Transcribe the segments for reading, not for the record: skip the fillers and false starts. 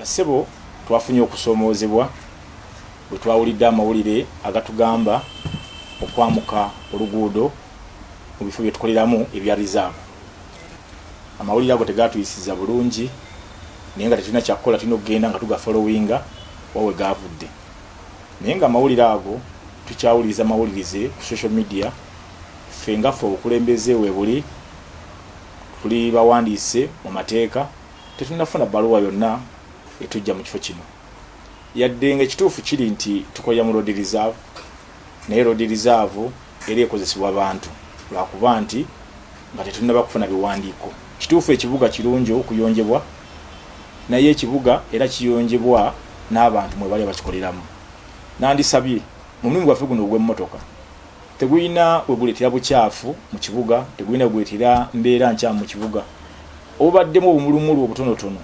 Bassebo, twafunye okusoomoozebwa bwe twawulidde amawulire agatugamba okwamuka oluguudo mu bifo bye tukoleramu ebya reserve. Amawulire ago tegaatuyisiza bulungi, naye nga tetulina kyakukola, tulina okugenda nga tugafolowinga wa we gaavudde. Naye nga amawulire ago tukyawuliriza mawulirize ku social media, ffe nga ffe obukulembeze weebuli tuli bawandiise mu mateeka, tetunnafuna bbaluwa yonna etujja mu kifo kino. Yadde nga ekituufu kiri nti tukolera mu road reserve, naye road reserve era ekozesebwa bantu lwakuba nti nga tetunnaba kufuna biwandiiko. Kituufu ekibuga kirungi okuyonjebwa, naye ekibuga era kiyonjebwa n'abantu mwebali abakikoleramu. Nandisabye mu mulimu gwaffe guno ogw'emmotoka tegulina weguleetera bukyafu mu kibuga, tegulina weguleetera mbeera nkyamu mu kibuga, obubaddemu obumulumulu obutonotono.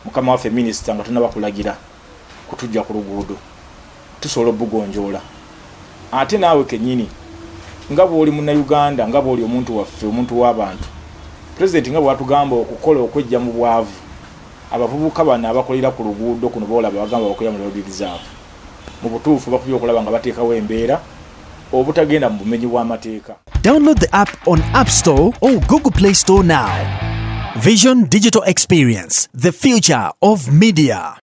Mukama waffe minisita, nga tonaba kulagira kutujja ku luguudo, tusobola obugonjoola. Ate naawe kennyini nga bw'oli Munnayuganda, nga bw'oli omuntu waffe, omuntu w'abantu, Pulezidenti nga bw'atugamba okukola okwejja mu bwavu, abavubuka bano abakolera ku luguudo kuno boolaba bagamba bakolera mu road reserve, mu butuufu bakubye okulaba nga bateekawo embeera obutagenda mu bumenyi bw'amateeka. Download the app on App Store or Google Play Store now. Vision Digital Experience, the future of media.